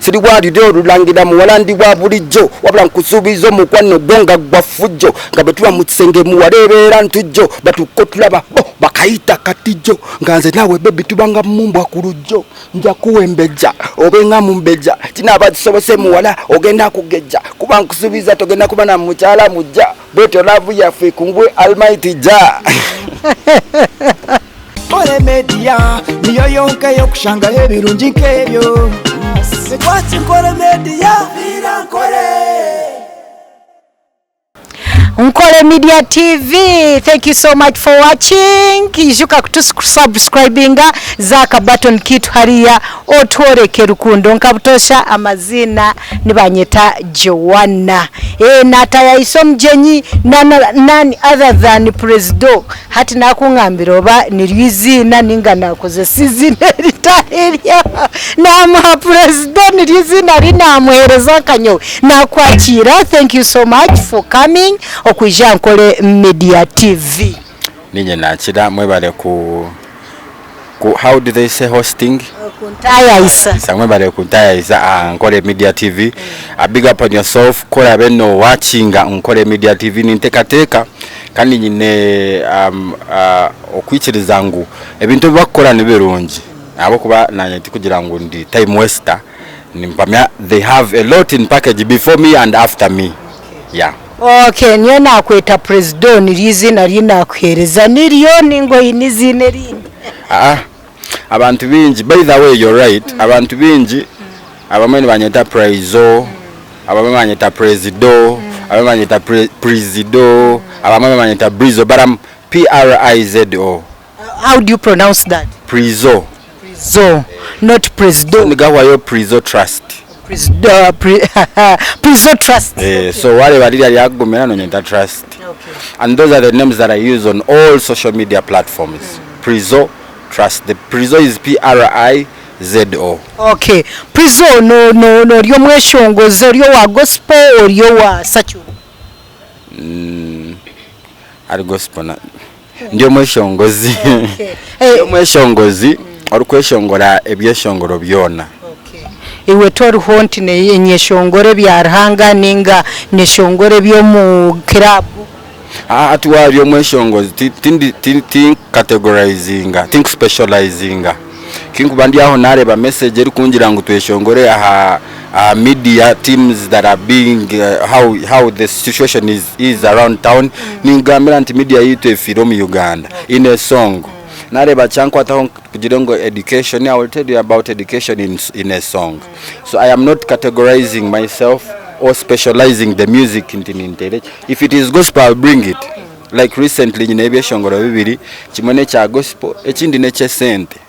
Siri wa lulyo olulangira muwala ndi wa bulijjo Wabula nkusuubiza omukwano gwo nga gwa ffujjo Nga bwe tuba mu kisenge muwala ebeera ntujjo Batuuka otulaba bo bakayita katijjo Nga nze naawe baby tuba nga mmumbwa ku lujjo Nja kuwembejja obe nga mumbejja Kinaaba kisobose muwala ogenda kugejja Kuba nkusuubiza togenda kuba na mukyala mujja Bwetyo love yaffe ekungwe Almighty Jah. Nkore Media niyo yonka ey'okushangaho ebirungi nk'ebyo. Twaki Nkore Media, viira Nkore. Nkore Media TV thank you so much for watching ijuka kutusubscribinga za aka button kitu hariya otworeke rukundo nka butosha amaziina nibanyeta Joanna eh natayayisa omugyenyi none other than Presido hati nakungambira oba niryo iziina ninga nakozesa iziina eritari eryo namuha Presido niryo iziina rinamuhereza nka nyowe Nakwakiira thank you so much for coming okwija aha Nkore Media TV. Ninye nakira mwebare ku ku how do they say hosting Kuntayayisa. Mwebare kuntayayisa aha Nkore Media TV big up on yourself ku orabe no watchinga Nkore Media TV nintekateka kandi nyine um, uh, okwikiriza ngu ebintu ebi bakukora nibirungi ahabw'okuba nanye tikugira ngu ndi time waster Nimpamya they have a lot in package before me and after me yeah. Ok nyowe nakweta presido niryo eiziina ri nakuhereza niryo ninga oyine eiziina erindi? Aa abantu baingi by the way you're right abantu baingi abamwe nibanyeta praizo abamwe banyeta presido abamwe banyeta prizido abamwe banyeta brizo but am P-R-I-Z-O. How do you pronounce that? Prizo. Prizo, not presido. Nigahwayo Prizo Trust. Presido, pre, Prizo Trust. Eh, so wareba ririya ryakugumira nonyeta Trust. Okay. And those are the names that I use on all social media platforms. Prizo Trust. The Prizo is P R I Z O. Okay. Prizo no no no ori omweshongozi ori owa gospel ori owa secular. Mm, ari gospel na Ndi omweshongozi. Ndi omweshongozi orikweshongora ebyeshongoro byona. Iwe toriho nti nyeshongora ebya Ruhanga ninga nyeshongora eby'omu kiraabu? Hati waaba ori omweshongozi tindi tinkukategoraizinga, tinkuspecializinga. Kinkuba ndi aho nareeba message erikungira ngu tweshongore aha aha media teams that are being how how the situation is is around town ninkugambira nti media yaitu efiire omu Uganda in a song nareeba kyankwataho nkugire ngu education I will tell you about education in in a song so I am not categorizing myself or specializing the music nti ninteera eki if it is gospel I will bring it like recently nyine ebyeshongoro bibiri kimwe nekya gospel ekindi nekyesente.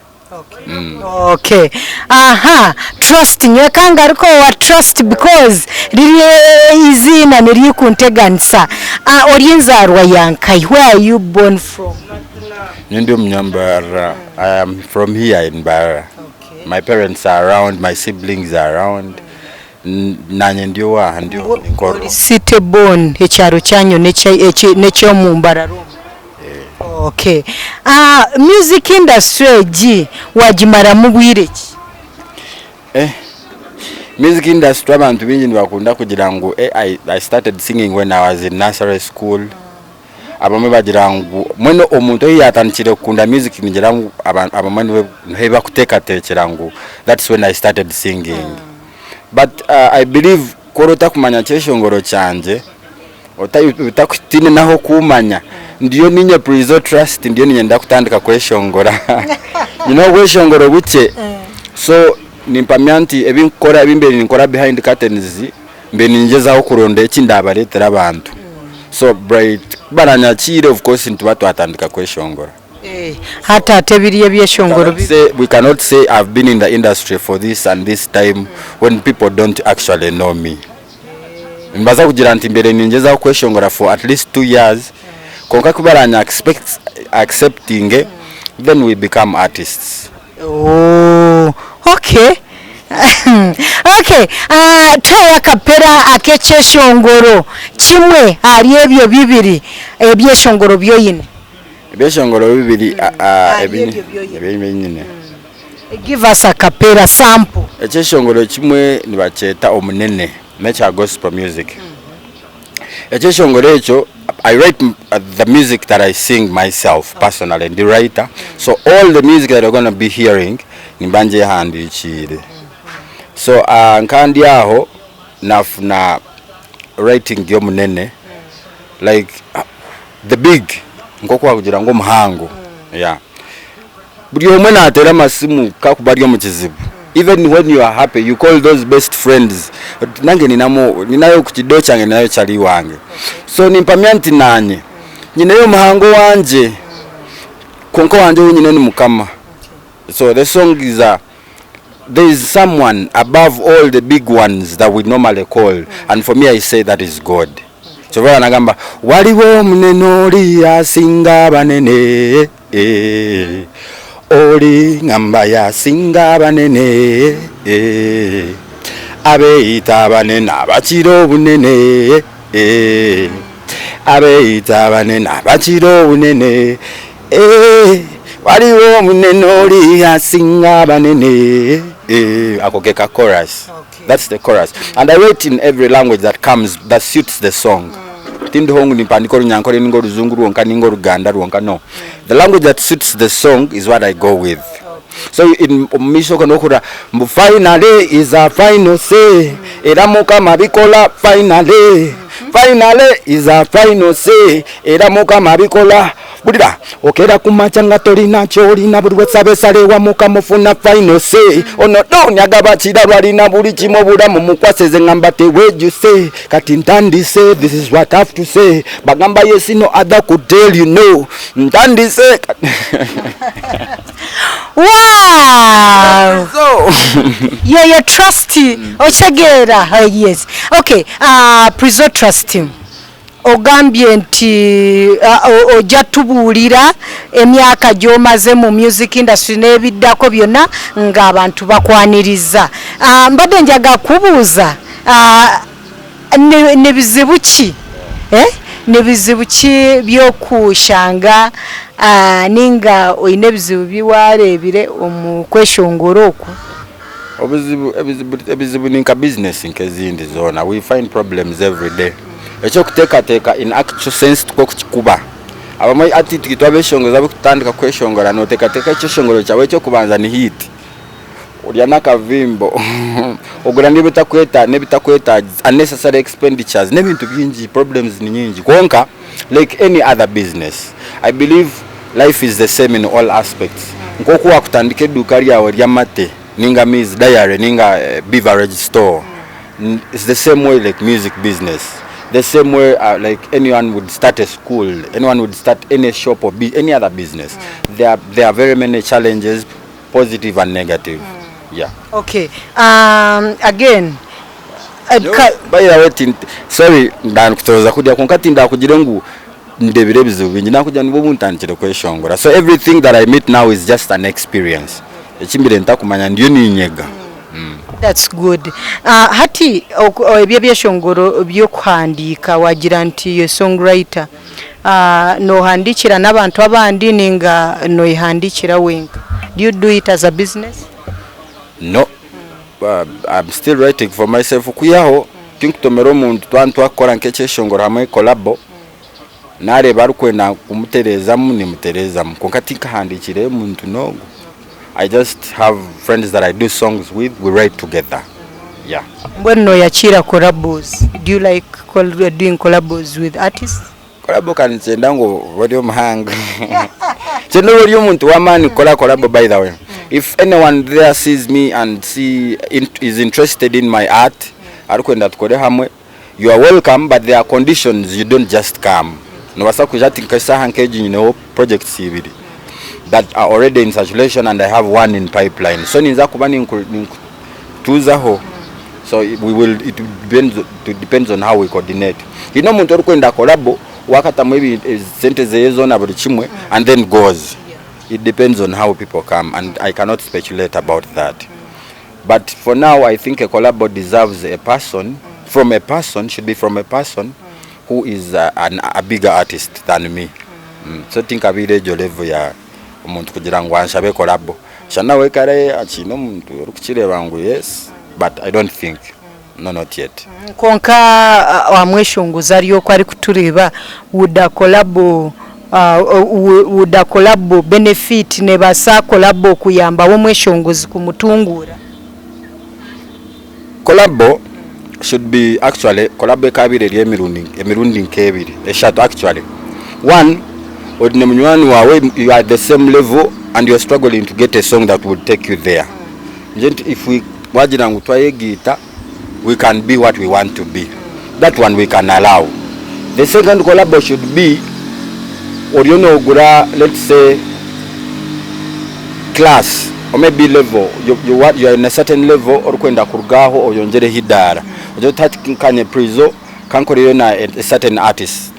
Okay aha trust nyowe kangaruke owa trust because riri eiziina niririkunteganisa ori enzaarwa ya nkahi where are you born from? Nyowe ndi omunyambarara I am from here in Mbarara my parents are around my siblings are around nanye ndi owaaha ndi Nkorro. Ori city born ekyaro kyanyu nekyomu Mbarara omu? Okay. Music industry egi wagimaramu bwire ki? Eh, music industry abantu baingi nibakunda kugira ngu eh, I, I started singing when I was in nursery school. Abamwe bagira ngu mbwenu omuntu ohu yaatandikire kukunda music ningira ngu abamwe niho niho bakuteekateekyera ngu that's when I started singing. But uh, I believe ku ori otakumanya kyeshongoro kyangye Otaine n'ah'okuumanya. Ndiyo niinye Prizo Trust ndiyo niinyenda kutandika kweshongora. Nyine obweshongoro bukye so nimpamya nti ebi nkukora ebi mbaire ninkora behind curtains mbaire ningyezaho kuronda eki ndabareetera abantu. So Bright ku baranyakiire of course nituba twatandika kweshongora. Hati hati ebiri ebyeshongoro We cannot say, we cannot say I've been in the industry for this and this time when people don't actually know me. Nimbaasa kugira nti mbaire ningyezaho kweshongora for at least 2 years kwonka ku baranya acceptinge then we become artists. Ooh okay okay tuheyo akapera ak'ekyeshongoro kimwe ahari ebyo bibiri ebyeshongoro bi oine. Ebyeshongoro bibiri ebi nyine. Give us a capella sample. Ekyeshongoro ekimwe nibakyeta Omunene n'ekya gospel music. Ekyeshongoro ekyo I write the music that I sing myself personally ndi writer so all the music that you're gonna be hearing nimba ngyehandikiire. So nka ndi aho nafuna writing y'omunene like the big nk'oku wakugira ngu omuhango yeah. Buri omwe nateera amasimu ku akuba ari omu kizibu even when you are happy you call those best friends oti nange ninamu ninayo ku kidoo kyange ninayo chali wange so nimpamya nti nanye nyineyo omuhango owangye kwonka owangye ou nyine ni mukama so the song is a there is someone above all the big ones that we normally call and for me I say that is God. Kyova olaba nagamba waliwo omunene oli asinga abanene eh, oli ngamba yasinga abanene eh, abeyita abanene abakira obunene eh, abeyita abanene abakira obunene eh, waliwo omunene oli asinga abanene eh, ako ke ka chorus. That's the chorus. And I write in every language that comes that suits the song. Tindiho ngu nimpandika orunyankore ninga orujungu rwonka ninga oruganda rwonka no. The language that suits the song is what I go with. So in omu maisho okwo nohurira mbu finally is a final say era mukama abikola finally finally is a final say era mukama abikola Wulira, okeera ku makya nga tolina ky'olina buli lw'osaba essala ewa Mukama ofuna final say ono Don agaba kirabo alina buli kimu obulamu mukwase nze ngamba tewejuse kati ntandise this is what I have to say bagamba yes no other could tell you no ntandise Wow! So Yeyo trust okitegeera yes okay uh, Prizo trust Ogambye nti ojja tubuulira emyaka gy'omaze mu music industry n'ebiddako byonna ng'abantu bakwanirizza. Mbadde njaga kubuuza ni bizibu ki eh, ni bizibu ki by'okushanga ninga oine ebizibu bi waareebire omu kweshongora oku? Obuzibu ebizibu ebizibu ni nka business nk'ezindi zoona we find problems everyday. Eky'okuteekateeka in actual sense tikwo kukikuba. Abamwe hati itwe abeshongozi abarikutandika kweshongora nooteekateeka ekyeshongoro kyawe eky'okubanza ni hit. Orya n'akavimbo ogura n'ebitakweta n'ebitakwetaagisa unnecessary expenditures n'ebintu bingi problems ni nyingi kwonka like any other business I believe Life is the same in all aspects nk'oku wakutandika eduuka ryawe ry'amate ninga amaizi diary ninga beverage store it's the same way like music business the same way like anyone would start a school anyone would start any shop or any other business there are, there are very many challenges positive and negative yeah. Okay um, again By the way, sorry ndakutoza kurya kwonka tindakugire ngu Ndebire ebizibu bingi nakugira nibwo obu ntandikire kweshongora so everything that I meet now is just an experience eki mbire ntakumanya ndiyo ninyega. That's good. Hati ebyo ebyeshongoro by'okuhandiika wagira nti you're a songwriter, nohandiikira n'abantu abandi ninga noyehandiikira wenka? Do you do it as a business? No, I'm still writing for myself okwihaho tinkutomera omuntu twaba nitwakukora nk'ekyeshongoro hamwe collabo Nareeba arikwenda kumutereezamu nimutereezamu kwonka tinkahandiikiireyo muntu n'ogwo. I just have friends that I do songs with, we write together. Yeah. Mbwenu noyakiira collabos? Do you like doing collabos with artists? Collabo ka nikyenda ngu obe ori omuhango. Nikyenda obe ori omuntu w'amaani kukora collabo by the way. If anyone there sees me and see is interested in my art, arikwenda tukore hamwe, You are welcome but there are conditions you don't just come. Nobaasa kwija ati nk'eshaaha nk'egi nyineho projects ibiri that are already in circulation and I have one in pipeline. So ninza kuba ninkutuuzaho so we will it depends, it depends on how we coordinate. Haine omuntu orikwenda collabo wakatamu sente zeye zoona buri kimwe and then goes. It depends on how people come and I cannot speculate about that. But for now I think a collabo deserves a person from a person should be from a person who is a, an, a bigger artist than me. Mm. So tinkabiire egyo level ya omuntu kugira ngu anshabe collabo. Shana we kare akiine omuntu orikukireeba ngu yes but I don't think no not yet. Kwonka wamweshongoza ari oku arikutureeba would a collabo would a collabo benefit nebaasa collabo kuyambaho omweshongozi kumutunguura? Collabo should be actually collabo ekabaire eri emirundi emirundi nk'ebiri eshatu actually. One oine munywani waawe you are the same level and you are struggling to get a song that will take you there. Ngira nti if we wagira ngu twayegaita we can be what we want to be that one we can allow. The second collabo should be oriyo nogura let's say class or maybe level you, you, want, you are in a certain level orikwenda kuruga aho oyongyereho eidaara ogire oti hati nkanye Prezzo kankoreyo na a certain artist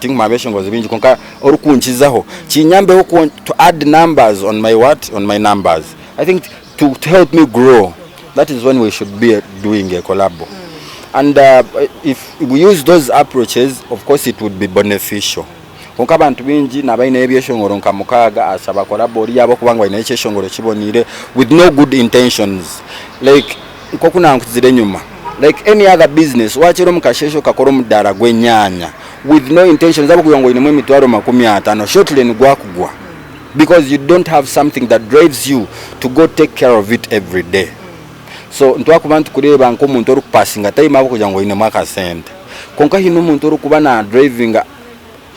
tinkumanya abeshongozi bingi kwonka orikunkizaho kinyambeho to add numbers on my what on my numbers I think to, to help me grow that is when we should be doing a collabo and uh, if we use those approaches of course it would be beneficial Kwonka abantu baingi naaba aineyo ebyeshongoro nka mukaaga ashaba collabo oriya ahabw'okuba ngu aineyo ekyeshongoro kiboniire with no good intentions like nk'oku nankuzire enyima like any other business wakyera omu kasheeshe okakora omudaara gw'enyaanya with no intentions ahabw'okugira ngu oinemu emitwaro 50 shortly nigwakugwa because you don't have something that drives you to go take care of it everyday so nitwakuba nitukureeba nk'omuntu orikupasinga time ahabw'okugira ngu oinemu akasente kwonka haine omuntu orikuba na drivinga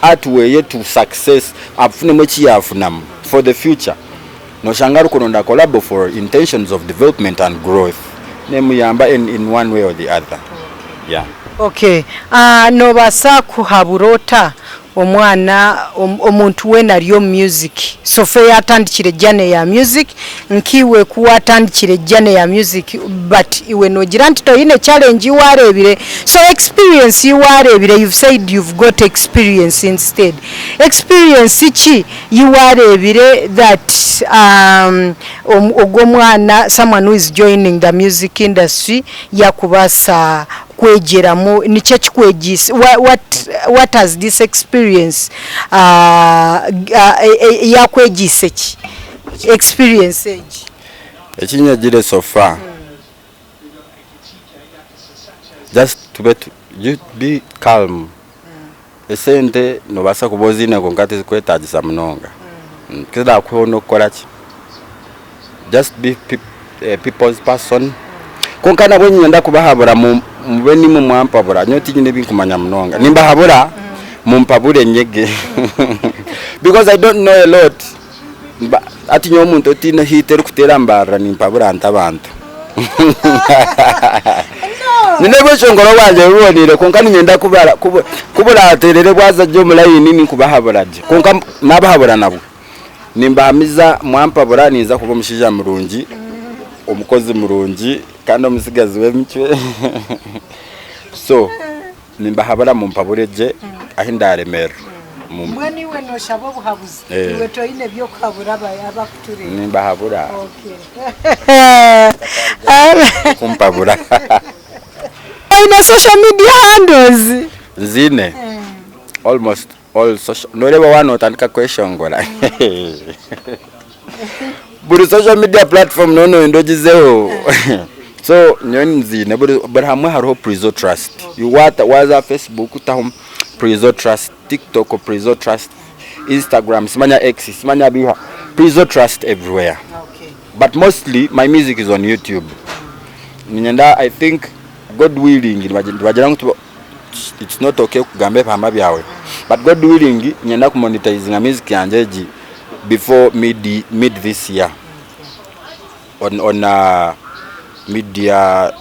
art weye to success afunemu eki yafunamu for the future noshanga arikuronda collabo for intentions of development and growth nemuyamba in, in one way or the other yeah. Okay ah nobaasa kuhabura ota omwana omuntu weena ari omu music Sophie yatandikire journey ya music Nk'iwe ku waatandikire journey ya music but iwe noogira nti toine challenge ei waareebire so experience ei waareebire you've said you've got experience instead experience ki ei waareebire that ogwo omwana someone who is joining the music industry yakubaasa kwegyeramu niki ekikwegyeise what what has this experience yaakwegyeise ki? Experience egi. Eki nyegire so far just tube be calm esente nobaasa kuba oziine kwonka tizikwetagisa munonga tizirakuhweho n'okukora ki just be people's person kwonka nabwo niinyenda kubahabura mube nimwe mwampabura nyowe tinyine ebi nkumanya munonga nimbahabura mumpabure nyege because I don't know a lot. Hati nyowe omuntu otaine hiiti erikuteera mbarira nimpabura nta abantu? Nyine obweshongoro bwangye buboneire kwonka niinyenda ku burateerere bwaza gye omu layini ninkubahabura gye. Kwonka naabahabura nabwo nimbahamiza mwampabura ninza kuba omushaija murungi, omukozi murungi kandi omutsigazi w'emicwe. So Nimbahabura mumpabure gye ahi ndaremererwa. Mbwenu iwe noshaba obuhabuzi iwe toine by'okuhabura abakutureeba. Nimbahabura. Kumpabura. Oine social media handles? Nziine. Almost all social, noreeba waaba notandika kweshongora buri social media platform nooba noyenda ogizeho so nyowe nziine buri hamwe hariho Prezzo Trust, waaza aha Facebook otaho Prezzo Trust, TikTok Prezzo Trust, Instagram simanya X simanya biiha, Prezzo Trust everywhere but mostly my music is on YouTube niinyenda I think God willing nibagira ngu It's not ok kugamba ebihama byawe but God willing niinyenda ku monetizinga music yangye egi before mid mid this year on on media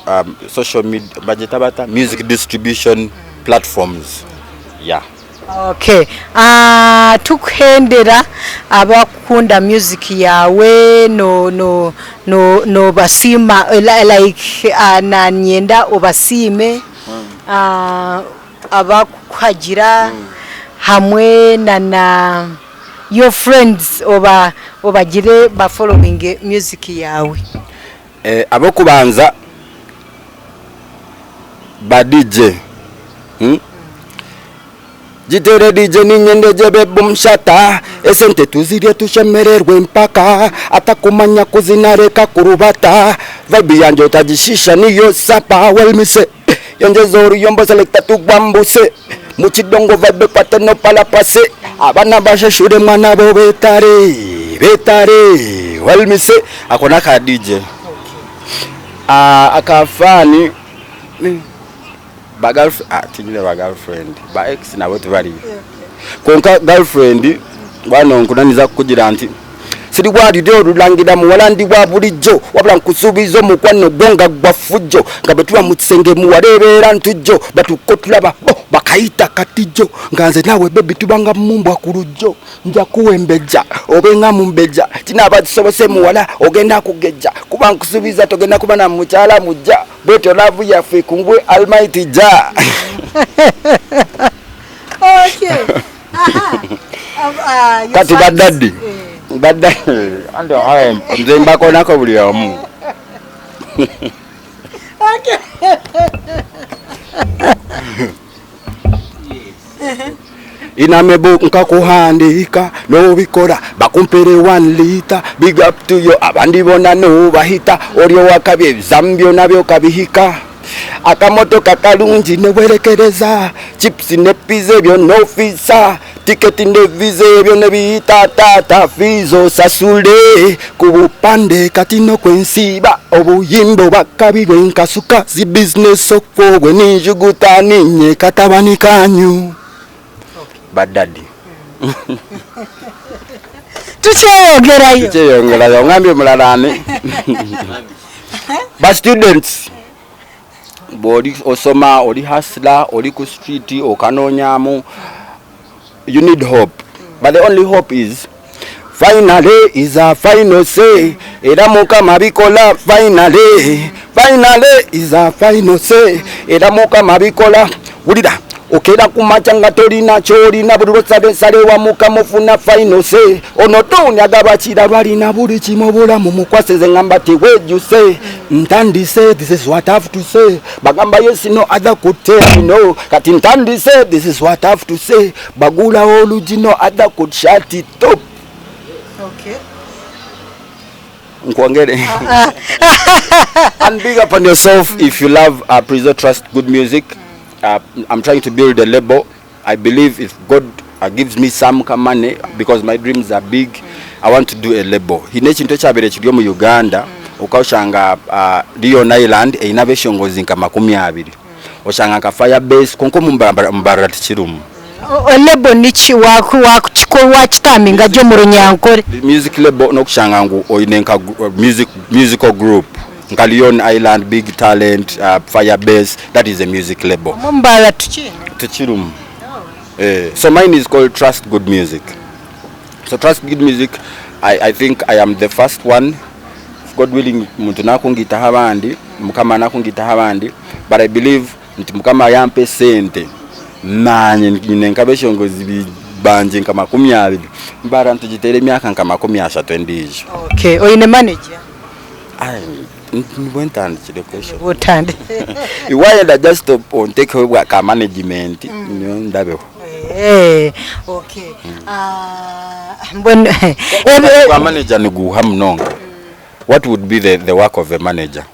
social media bagyeta bata music distribution platforms yeah. Okay tukuhendera abakukunda music yaawe no no no nobasiima like nanyenda obasiime abakukuhagira hamwe na na your friends obagire ba followinge music yaawe. Ab'okubanza ba DJ. Gitere DJ niinyenda egyebe boom shatta Esente tuzirye tushemererwe mpaka Atakumanya kuzina reka kurubata Vibe yangye otagishiisha niyo supper Well me say Yongyeza oruyombo selector tugwambuse Mu kidongo vibe ekwate nopalapase Abaana bashashure mwana bo betare Betare Well me say Ako n'aka DJ Aka Fani Ba girlfriend ah tinyine ba girlfriend ba ex nabo tibariyo kwonka girlfriend mbwenu nkunaniza kukugira nti siri wa ruri orurangira muwala ndi wa burijo wabura nkusuubiza omukwano gwo nga gwa fujo nga bwetuba mu kisenge muwala ebeera ntujjo batuuka oturaba bo bakayita katijjo nga nze naawe baby tuba nga mumbwa ku lujjo nja kuwembeja obe nga mumbeja kinaaba kisobose muwala ogenda kugejja kuba nkusuubiza togenda kuba na mukyala mujja. Bwetyo love yaffe ekungwe Almighty Jah. Okay. Aha. Your Kati fans, badaddy eh. badaddy andi aye nze mbakonako buli omu. Okay. Inamebo nkakuhandika nobikora bakumpere one litre big up to you abandi bona nobahita ori owakabi ebizamu byona byokabihika akamotoka karungi newerekereza chips ne pizza ebyo nofisa ticket ne visa ebyo nebiyita taata fees osasule ku bupande kati nokwensiiba obuyimba obwakabi bwenkasuka zi business okwobwe ninjuguta ninye katabani kanyu. Ba daddy. Tukyeyongerayo. Tukyeyongerayo. Ongambye omulala ani? Ba students bw'oli osoma oli hustler oli ku street okanoonyamu you need hope but the only hope is finally is a final say era mukama bikola finally finally is a final say era mukama bikola wulira okeera ku makya nga tolina kyolina buli lwosaba ensala ewa mukama ofuna final say ono toni agaba kirabo alina buli kimu obulamu mukwase nze ngamba tewejuse ntandise this is what I have to say bagamba yes no other could tell me no kati ntandise this is what I have to say bagulawo olugi no other could shut it up Okay. Nkwongere. And big up on yourself if you love Prezzo Trust good music. I'm trying to build a label. I believe if God gives me some ka money because my dreams are big, I want to do a label. Hine ekintu ekyabaire kiri omu Uganda okashanga Leon Island eine abeshongozi nka 20 oshanga nka Fire Base kwonka omu Mbarara tikirimu. Label niki? Wakitaminga gye omu Runyankore. Music label n'okushanga ngu oine nka music, musical group nka Leon Island, Big Talent, Fire Base, that is a music label. Omu Mbarara tikiine? Tikirimu. So mine is called Trust Good Music. So Trust Good Music, I, I think I am the first one. If God willing, muntu nakungitaho abandi, Mukama nakungitaho abandi, but I believe nti Mukama yampa esente, nanye nyine nk'abeshongozi bangye nka 20, Mbarara nitugiteera emyaka nka 30 endiijo. Okay, oine manager? Ai, nibwo ntandikire kweshoma. Nibwo otandikire. Wayenda just ontekeho bwa ka management nyowe ndabeho. Eh, okay. Ah, mbwenu Gwa manager niguuha munonga. What would be the, the work of a manager?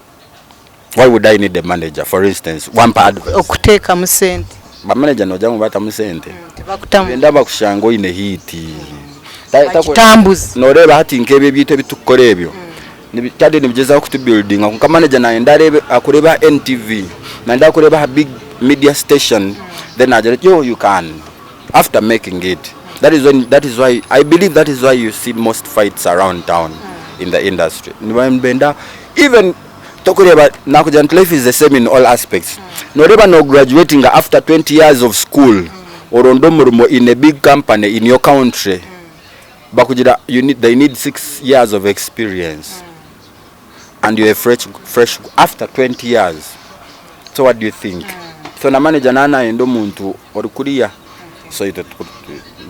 Why would I need a manager? For instance, wampa advice. Okuteekamu sente. Ba manager nogira ngu batamu sente. Tibakutamu. Nibenda bakushanga oine hit. Bakitambuze. Noreeba hati nk'ebi ebyaitu ebi turikukora ebyo. Kare nibigyezaho kutu buildinga kwonka manager nayenda areebe akureebe aha NTV, nayenda akureebe aha big media station then agira ati yo you can after making it. That is when that is why I believe that is why you see most fights around town in the industry. Nibenda even Tokureeba nakugira nti life is the same in all aspects. Noreeba no graduatinga after 20 years of school oronde omurimo in a big company in your country bakugira you need, they need 6 years of experience and you're a fresh, fresh after 20 years so what do you think? So na manager naaba nayenda omuntu ori kuriya so itwe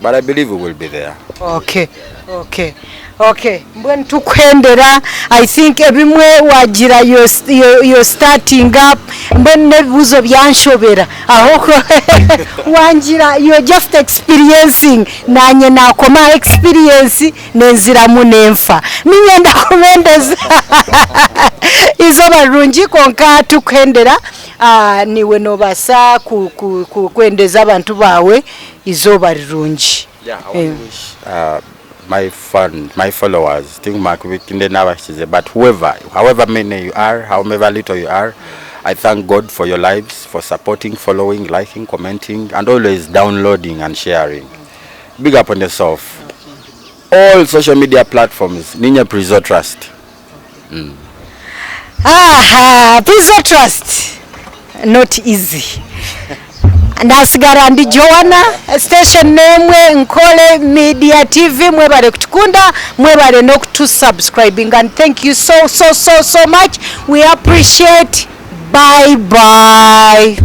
but I believe we will be there. Okay, okay. Okay, mbwenu tukuhendera, I think ebimwe wagira you're starting up, mbwenu n'ebibuuzo byanshobera aho wangira you're just experiencing, nanye nakoma aha experience nenziramu nenfa. Niinyenda kubendeza eizooba rirungi kwonka tukuhendera, niiwe nobaasa kwendeza abantu baawe eizooba rirungi. Yeah, I want to wish my fan, my followers, tinkumakubikinde n'abahikize, but whoever, however many you are, however little you are, I thank God for your lives, for supporting, following, liking, commenting, and always downloading and sharing. Big up on yourself. All social media platforms, Ninya Prizo Trust. Aha, Prizo Trust. Not easy. Ndasigara ndi Joanna, station nemwe Nkole Media TV, mwebale kutukunda, mwebale n'okutusubscribing and thank you so so so so much. We appreciate. Bye bye.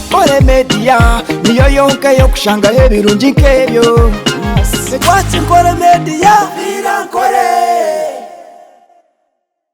Nkore Media niyo yonka ey'okushangaho ebirungi nk'ebyo. Twatsi Nkore Media, Nkore.